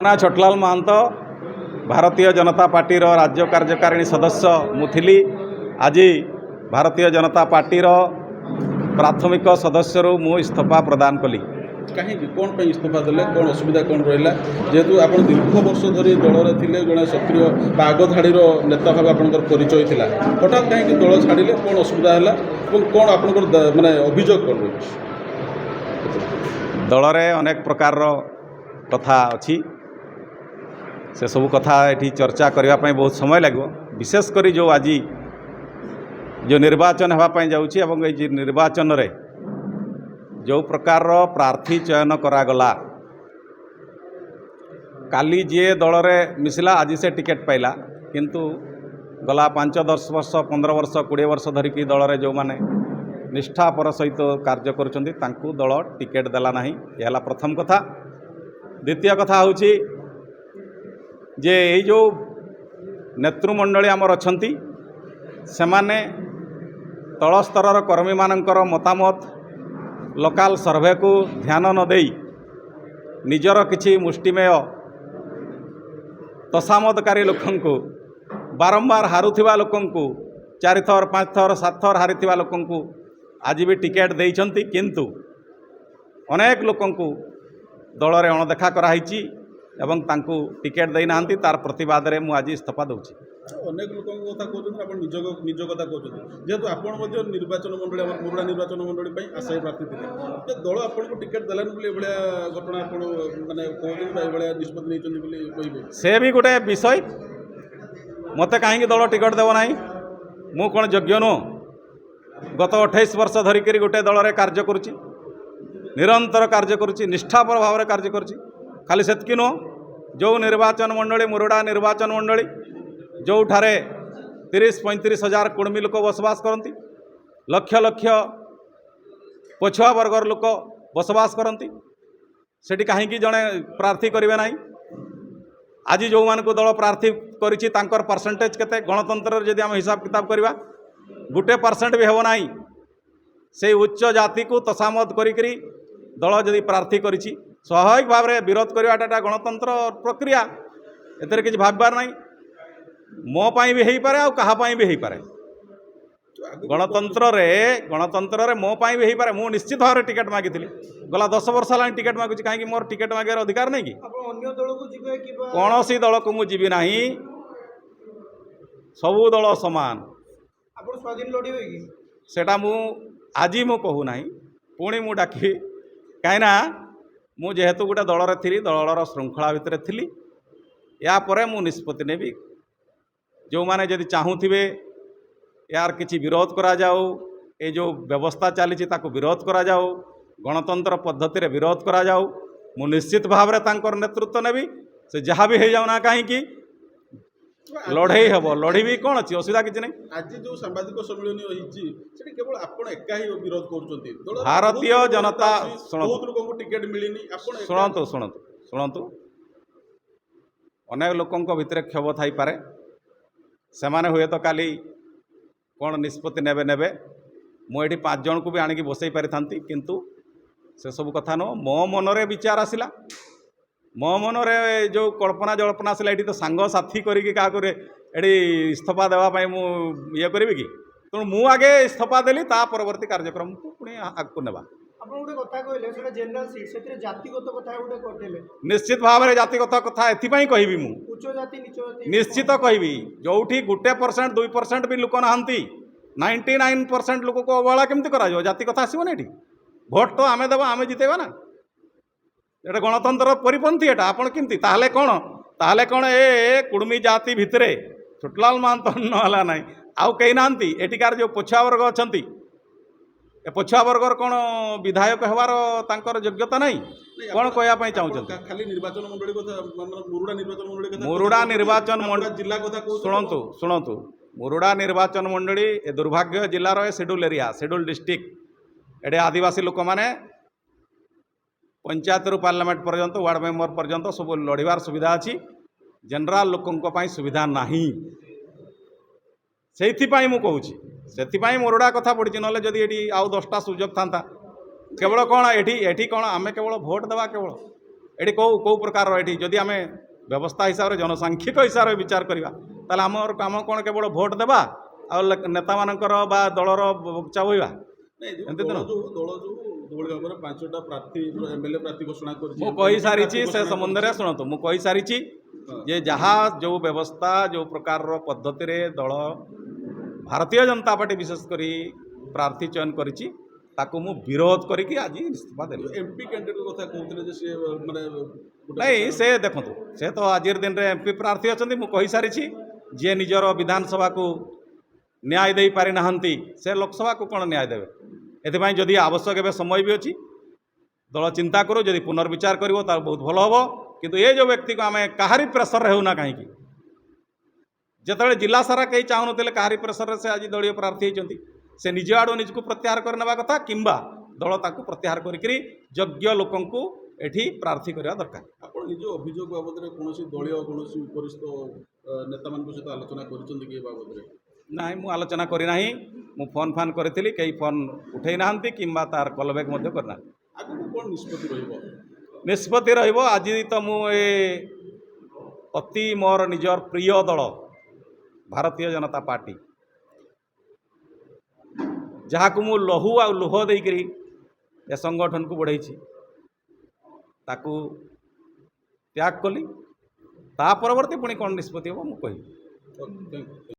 ନା, ଛୋଟଲାଲ ମହାନ୍ତ, ଭାରତୀୟ ଜନତା ପାର୍ଟିର ରାଜ୍ୟ କାର୍ଯ୍ୟକାରିଣୀ ସଦସ୍ୟ ମୁଁ ଥିଲି। ଆଜି ଭାରତୀୟ ଜନତା ପାର୍ଟିର ପ୍ରାଥମିକ ସଦସ୍ୟରୁ ମୁଁ ଇସ୍ତଫା ପ୍ରଦାନ କଲି। କାହିଁକି, କ'ଣ ପାଇଁ ଇସ୍ତଫା ଦେଲେ? କ'ଣ ଅସୁବିଧା କ'ଣ ରହିଲା? ଯେହେତୁ ଆପଣ ଦୀର୍ଘ ବର୍ଷ ଧରି ଦଳରେ ଥିଲେ, ଜଣେ ସକ୍ରିୟ ବା ଆଗଧାଡ଼ିର ନେତା ଭାବେ ଆପଣଙ୍କର ପରିଚୟ ଥିଲା, ହଠାତ୍ କାହିଁକି ଦଳ ଛାଡ଼ିଲେ? କ'ଣ ଅସୁବିଧା ହେଲା ଏବଂ କ'ଣ ଆପଣଙ୍କର ମାନେ ଅଭିଯୋଗ କ'ଣ ରହିଛି? ଦଳରେ ଅନେକ ପ୍ରକାରର କଥା ଅଛି। ସେସବୁ କଥା ଏଠି ଚର୍ଚ୍ଚା କରିବା ପାଇଁ ବହୁତ ସମୟ ଲାଗିବ। ବିଶେଷ କରି ଯେଉଁ ଆଜି ଯେଉଁ ନିର୍ବାଚନ ହେବା ପାଇଁ ଯାଉଛି ଏବଂ ଏଇ ଯେ ନିର୍ବାଚନରେ ଯେଉଁ ପ୍ରକାରର ପ୍ରାର୍ଥୀ ଚୟନ କରାଗଲା, କାଲି ଯିଏ ଦଳରେ ମିଶିଲା, ଆଜି ସେ ଟିକେଟ୍ ପାଇଲା। କିନ୍ତୁ ଗଲା 5, 10 ବର୍ଷ, 15 ବର୍ଷ, 20 ବର୍ଷ ଧରିକି ଦଳରେ ଯେଉଁମାନେ ନିଷ୍ଠାପର ସହିତ କାର୍ଯ୍ୟ କରୁଛନ୍ତି, ତାଙ୍କୁ ଦଳ ଟିକେଟ୍ ଦେଲା ନାହିଁ। ଏ ହେଲା ପ୍ରଥମ କଥା। ଦ୍ୱିତୀୟ କଥା ହେଉଛି ଯେ ଏଇ ଯେଉଁ ନେତୃମଣ୍ଡଳୀ ଆମର ଅଛନ୍ତି, ସେମାନେ ତଳ ସ୍ତରର କର୍ମୀମାନଙ୍କର ମତାମତ, ଲୋକାଲ ସର୍ଭେକୁ ଧ୍ୟାନ ନ ଦେଇ ନିଜର କିଛି ମୁଷ୍ଟିମେୟ ତୋଷାମଦକାରୀ ଲୋକଙ୍କୁ, ବାରମ୍ବାର ହାରୁଥିବା ଲୋକଙ୍କୁ, ଚାରିଥର, ପାଞ୍ଚ ଥର, ସାତ ଥର ହାରିଥିବା ଲୋକଙ୍କୁ ଆଜି ବି ଟିକେଟ୍ ଦେଇଛନ୍ତି। କିନ୍ତୁ ଅନେକ ଲୋକଙ୍କୁ ଦଳରେ ଅଣଦେଖା କରାହେଇଛି ଏବଂ ତାଙ୍କୁ ଟିକେଟ୍ ଦେଇନାହାନ୍ତି। ତାର ପ୍ରତିବାଦରେ ମୁଁ ଆଜି ଇସ୍ତଫା ଦେଉଛି। ଅନେକ ଲୋକଙ୍କ କଥା କହୁଛନ୍ତି, ଆପଣ ନିଜ କଥା କହୁଛନ୍ତି। ଯେହେତୁ ଆପଣ ମଧ୍ୟ ନିର୍ବାଚନ ମଣ୍ଡଳୀ, ଆମର ମୁରୁଡ଼ା ନିର୍ବାଚନ ମଣ୍ଡଳୀ ପାଇଁ ଆଶାୟୀ ପ୍ରାର୍ଥୀ ଥିଲେ, ଯେ ଦଳ ଆପଣଙ୍କୁ ଟିକେଟ୍ ଦେଲାନି ବୋଲି ଏଭଳିଆ ଘଟଣା ଆପଣ ମାନେ କହୁଛନ୍ତି ବା ଏଭଳିଆ ନିଷ୍ପତ୍ତି ନେଇଛନ୍ତି ବୋଲି କହିବେ? ସେ ବି ଗୋଟେ ବିଷୟ। ମୋତେ କାହିଁକି ଦଳ ଟିକେଟ୍ ଦେବ ନାହିଁ? ମୁଁ କ'ଣ ଯୋଗ୍ୟ ନୁହଁ? ଗତ 28 ବର୍ଷ ଧରିକିରି ଗୋଟେ ଦଳରେ କାର୍ଯ୍ୟ କରୁଛି, ନିରନ୍ତର କାର୍ଯ୍ୟ କରୁଛି, ନିଷ୍ଠାପର ଭାବରେ କାର୍ଯ୍ୟ କରୁଛି। ଖାଲି ସେତିକି ନୁହଁ, ଯେଉଁ ନିର୍ବାଚନ ମଣ୍ଡଳୀ, ମୁରୁଡ଼ା ନିର୍ବାଚନ ମଣ୍ଡଳୀ, ଯେଉଁଠାରେ 30-35 ହଜାର କୁଡ଼ମୀ ଲୋକ ବସବାସ କରନ୍ତି, ଲକ୍ଷ ଲକ୍ଷ ପଛୁଆ ବର୍ଗର ଲୋକ ବସବାସ କରନ୍ତି, ସେଠି କାହିଁକି ଜଣେ ପ୍ରାର୍ଥୀ କରିବେ ନାହିଁ? ଆଜି ଯେଉଁମାନଙ୍କୁ ଦଳ ପ୍ରାର୍ଥୀ କରିଛି, ତାଙ୍କର ପରସେଣ୍ଟେଜ୍ କେତେ? ଗଣତନ୍ତ୍ରରେ ଯଦି ଆମେ ହିସାବ କିତାବ କରିବା, 1% ବି ହେବ ନାହିଁ। ସେଇ ଉଚ୍ଚ ଜାତିକୁ ତୋଷାମଦ କରିକିରି ଦଳ ଯଦି ପ୍ରାର୍ଥୀ କରିଛି, ସ୍ୱାଭାବିକ ଭାବରେ ବିରୋଧ କରିବାଟା ଏଟା ଗଣତନ୍ତ୍ର ପ୍ରକ୍ରିୟା। ଏଥିରେ କିଛି ଭାବିବାର ନାହିଁ। ମୋ ପାଇଁ ବି ହେଇପାରେ, ଆଉ କାହା ପାଇଁ ବି ହେଇପାରେ। ଗଣତନ୍ତ୍ରରେ ମୋ ପାଇଁ ବି ହେଇପାରେ। ମୁଁ ନିଶ୍ଚିତ ଭାବରେ ଟିକେଟ୍ ମାଗିଥିଲି। ଗଲା 10 ବର୍ଷ ହେଲାଣି ଟିକେଟ୍ ମାଗୁଛି। କାହିଁକି, ମୋର ଟିକେଟ୍ ମାଗିବାର ଅଧିକାର ନାହିଁ କି? ଆପଣ ଅନ୍ୟ ଦଳକୁ ଯିବେ କିମ୍ବା କୌଣସି ଦଳକୁ ମୁଁ ଯିବି ନାହିଁ। ସବୁ ଦଳ ସମାନ। ଆପଣ ସ୍ୱାଧୀନ ଲଢ଼ିବେ କି? ସେଇଟା ମୁଁ ଆଜି ମୁଁ କହୁନାହିଁ, ପୁଣି ମୁଁ ଡାକିବି। କାହିଁକିନା ମୁଁ ଯେହେତୁ ଗୋଟେ ଦଳରେ ଥିଲି, ଦଳର ଶୃଙ୍ଖଳା ଭିତରେ ଥିଲି, ୟା ପରେ ମୁଁ ନିଷ୍ପତ୍ତି ନେବି। ଯେଉଁମାନେ ଯଦି ଚାହୁଁଥିବେ ଏହାର କିଛି ବିରୋଧ କରାଯାଉ, ଏ ଯେଉଁ ବ୍ୟବସ୍ଥା ଚାଲିଛି ତାକୁ ବିରୋଧ କରାଯାଉ, ଗଣତନ୍ତ୍ର ପଦ୍ଧତିରେ ବିରୋଧ କରାଯାଉ, ମୁଁ ନିଶ୍ଚିତ ଭାବରେ ତାଙ୍କର ନେତୃତ୍ୱ ନେବି। ସେ ଯାହା ବି ହେଇଯାଉ ନା କାହିଁକି, ଲଢ଼େଇ ହେବ, ଲଢ଼ିବି। କ'ଣ ଅଛି ଅସୁବିଧା? କିଛି ନାହିଁ। ଆଜି ଯେଉଁ ସାମ୍ବାଦିକ ସମ୍ମିଳନୀ ହେଇଛି, ସେଠି କେବଳ ଆପଣ ଏକା ହିଁ ବିରୋଧ କରୁଛନ୍ତି। ଦଳରେ ଭାରତୀୟ ବହୁତ ଲୋକ ଜନତା- ଅଛି, ଶୁଣନ୍ତୁ। ବହୁତ ଲୋକଙ୍କୁ ଟିକେଟ୍ ମିଳିନି, ଆପଣ ଏକା- ଶୁଣନ୍ତୁ, ଶୁଣନ୍ତୁ, ଶୁଣନ୍ତୁ। ଅନେକ ଲୋକଙ୍କ ଭିତରେ କ୍ଷୋଭ ଥାଇପାରେ। ସେମାନେ ହୁଏତ କାଲି କ'ଣ ନିଷ୍ପତ୍ତି ନେବେ ନେବେ। ମୁଁ ଏଠି ପାଞ୍ଚ ଜଣଙ୍କୁ ବି ଆଣିକି ବସେଇ ପାରିଥାନ୍ତି, କିନ୍ତୁ ସେସବୁ କଥା ନୁହଁ। ମୋ ମନରେ ବିଚାର ଆସିଲା, ମୋ ମନରେ ଯେଉଁ କଳ୍ପନା ଜଳ୍ପନା ଆସିଲା, ଏଠି ତ ସାଙ୍ଗସାଥି କରିକି କାହାକୁ ଏଠି ଇସ୍ତଫା ଦେବା ପାଇଁ ମୁଁ ଇଏ କରିବି କି? ତେଣୁ ମୁଁ ଆଗେ ଇସ୍ତଫା ଦେଲି, ତା ପରବର୍ତ୍ତୀ କାର୍ଯ୍ୟକ୍ରମକୁ ପୁଣି ଆଗକୁ ନେବା। ଆପଣ ଗୋଟେ କଥା କହିଲେ, ସେଟା ଜେନେରାଲ ସିଟ୍, ସେଥିରେ ଜାତିଗତ କଥା ଗୋଟେ କରିଦେଲେ। ନିଶ୍ଚିତ ଭାବରେ ଜାତିଗତ କଥା ଏଥିପାଇଁ କହିବି ମୁଁ। ଉଚ୍ଚ ଜାତି, ନିଚ ଜାତି। ନିଶ୍ଚିତ କହିବି। ଯେଉଁଠି 1%, 2% ବି ଲୋକ ନାହାନ୍ତି, 99% ଲୋକକୁ ଅବହେଳା କେମିତି କରାଯିବ? ଜାତି କଥା ଆସିବନି ଏଠି। ଭୋଟ ତ ଆମେ ଦେବା, ଆମେ ଜିତେଇବା ନା। ଏଇଟା ଗଣତନ୍ତ୍ର ପରିପନ୍ଥୀ ଏଟା। ଆପଣ କେମିତି ତାହେଲେ କ'ଣ ଏ କୁଡ଼ମୀ ଜାତି ଭିତରେ ଛୋଟଲାଲ ମହାନ୍ତ ନହେଲା ନାହିଁ, ଆଉ କେହି ନାହାନ୍ତି? ଏଠିକାର ଯେଉଁ ପଛୁଆ ବର୍ଗ ଅଛନ୍ତି, ଏ ପଛୁଆ ବର୍ଗର କ'ଣ ବିଧାୟକ ହେବାର ତାଙ୍କର ଯୋଗ୍ୟତା ନାହିଁ? ନାଇଁ, କ'ଣ କହିବା ପାଇଁ ଆପଣ ଚାହୁଁଛନ୍ତି? ଖାଲି ନିର୍ବାଚନ ମଣ୍ଡଳୀ କଥା, ମାନେ ମୁରୁଡ଼ା ନିର୍ବାଚନ ମଣ୍ଡଳୀ କଥା ମୁରୁଡ଼ା କହୁଛନ୍ତି ନିର୍ବାଚନ ନା ପୁରା ଜିଲ୍ଲା କଥା କହୁଛନ୍ତି? ଶୁଣନ୍ତୁ, ଶୁଣନ୍ତୁ। ମୁରୁଡ଼ା ନିର୍ବାଚନ ମଣ୍ଡଳୀ ଏ ଦୁର୍ଭାଗ୍ୟ ଜିଲ୍ଲାର ଏ ସିଡ୍ୟୁଲ୍ ଏରିଆ, ସିଡ୍ୟୁଲ୍ ଡିଷ୍ଟ୍ରିକ୍ଟ। ଏଠି ଆଦିବାସୀ ଲୋକମାନେ ପଞ୍ଚାୟତରୁ ପାର୍ଲାମେଣ୍ଟ ପର୍ଯ୍ୟନ୍ତ, ୱାର୍ଡ଼ ମେମ୍ବର ପର୍ଯ୍ୟନ୍ତ ସବୁ ଲଢ଼ିବାର ସୁବିଧା ଅଛି। ଜେନେରାଲ ଲୋକଙ୍କ ପାଇଁ ସୁବିଧା ନାହିଁ। ସେଇଥିପାଇଁ ମୁଁ କହୁଛି, ସେଥିପାଇଁ ମୁରୁଡ଼ା କଥା ପଡ଼ିଛି। ନହେଲେ ଯଦି ଏଠି ଆଉ 10ଟା ସୁଯୋଗ ଥାନ୍ତା, କେବଳ କ'ଣ ଏଠି କ'ଣ ଆମେ କେବଳ ଭୋଟ ଦେବା? କେବଳ ଏଠି କେଉଁ କେଉଁ ପ୍ରକାରର ଏଠି ଯଦି ଆମେ ବ୍ୟବସ୍ଥା ହିସାବରେ, ଜନସାଂଖ୍ୟିକ ହିସାବରେ ବିଚାର କରିବା, ତାହେଲେ ଆମର କାମ କ'ଣ କେବଳ ଭୋଟ ଦେବା ଆଉ ନେତାମାନଙ୍କର ବା ଦଳର ବଗଚା ବୋହିବା? ନାଇଁ, ଯୋଉ ଏମିତି ତ ଦଳ ନୁହଁ। ଯୋଉ ଦଳୀୟ ଭାବରେ ପାଞ୍ଚଟା ପ୍ରାର୍ଥୀ, ଏମଏଲଏ ପ୍ରାର୍ଥୀ ଘୋଷଣା କରିଛି, ମୁଁ MP କହିସାରିଛି ପ୍ରାର୍ଥୀ ସେ ଘୋଷଣା ସମ୍ବନ୍ଧରେ। କରିଛି। ଶୁଣନ୍ତୁ, ମୁଁ କହିସାରିଛି ଯେ ଯାହା ଯେଉଁ ବ୍ୟବସ୍ଥା, ଯେଉଁ ପ୍ରକାରର ପଦ୍ଧତିରେ ଦଳ, ଭାରତୀୟ ଜନତା ପାର୍ଟି ବିଶେଷ କରି ପ୍ରାର୍ଥୀ ଚୟନ କରିଛି, ତାକୁ ମୁଁ ବିରୋଧ କରିକି ଆଜି ଇସ୍ତଫା ଦେଲି। ଏମପି କ୍ୟାଣ୍ଡିଡେଟ୍ କଥା କହୁଥିଲେ ଯେ ସିଏ ମାନେ ଗୋଟେ ନାଇଁ, ସେ ଦେଖନ୍ତୁ, ସେ ତ ଆଜିର ଦିନରେ ଏମ୍ପି ପ୍ରାର୍ଥୀ ଅଛନ୍ତି। ମୁଁ କହିସାରିଛି, ଯିଏ ନିଜର ବିଧାନସଭାକୁ ନ୍ୟାୟ ଦେଇପାରିନାହାନ୍ତି, ସେ ଲୋକସଭାକୁ କ'ଣ ନ୍ୟାୟ ଦେବେ? ଏଥିପାଇଁ ଯଦି ଆବଶ୍ୟକ, ଏବେ ସମୟ ବି ଅଛି, ଦଳ ଚିନ୍ତା କରୁ। ଯଦି ପୁନର୍ବିଚାର କରିବ ତାହେଲେ ବହୁତ ଭଲ ହେବ। କିନ୍ତୁ ଏ ଯେଉଁ ବ୍ୟକ୍ତିକୁ ଆମେ କାହାରି ପ୍ରେସରରେ ହେଉନା କାହିଁକି, ଯେତେବେଳେ ଜିଲ୍ଲା ସାରା କେହି ଚାହୁଁନଥିଲେ, କାହାରି ପ୍ରେସରରେ ସେ ଆଜି ଦଳୀୟ ପ୍ରାର୍ଥୀ ହେଇଛନ୍ତି। ସେ ନିଜ ଆଡ଼ୁ ନିଜକୁ ପ୍ରତ୍ୟାହାର କରିନେବା କଥା କିମ୍ବା ଦଳ ତାକୁ ପ୍ରତ୍ୟାହାର କରିକିରି ଯୋଗ୍ୟ ଲୋକଙ୍କୁ ଏଠି ପ୍ରାର୍ଥୀ କରିବା ଦରକାର। ଆପଣ ନିଜ ଅଭିଯୋଗ ବାବଦରେ କୌଣସି ଦଳୀୟ, କୌଣସି ଉପରିସ୍ଥ ନେତାମାନଙ୍କ ସହିତ ଆଲୋଚନା କରିଛନ୍ତି କି ଏ ବାବଦରେ? ନାଇଁ, ମୁଁ ଆଲୋଚନା କରିନାହିଁ। ମୁଁ ଫୋନ୍ ଫାନ୍ କରିଥିଲି, କେହି ଫୋନ୍ ଉଠେଇ ନାହାନ୍ତି କିମ୍ବା ତାର କଲ୍ ବ୍ୟାକ୍ ମଧ୍ୟ କରିନାହାନ୍ତି। ଆଗକୁ କ'ଣ ନିଷ୍ପତ୍ତି ରହିବ? ନିଷ୍ପତ୍ତି ରହିବ, ଆଜି ତ ମୁଁ ଏ ଅତି ମୋର ନିଜର ପ୍ରିୟ ଦଳ ଭାରତୀୟ ଜନତା ପାର୍ଟି, ଯାହାକୁ ମୁଁ ଲହୁ ଆଉ ଲୁହ ଦେଇକରି ଏ ସଂଗଠନକୁ ବଢ଼େଇଛି, ତାକୁ ତ୍ୟାଗ କଲି। ତା ପରବର୍ତ୍ତୀ ପୁଣି କ'ଣ ନିଷ୍ପତ୍ତି ହେବ, ମୁଁ କହିବି। Thank you.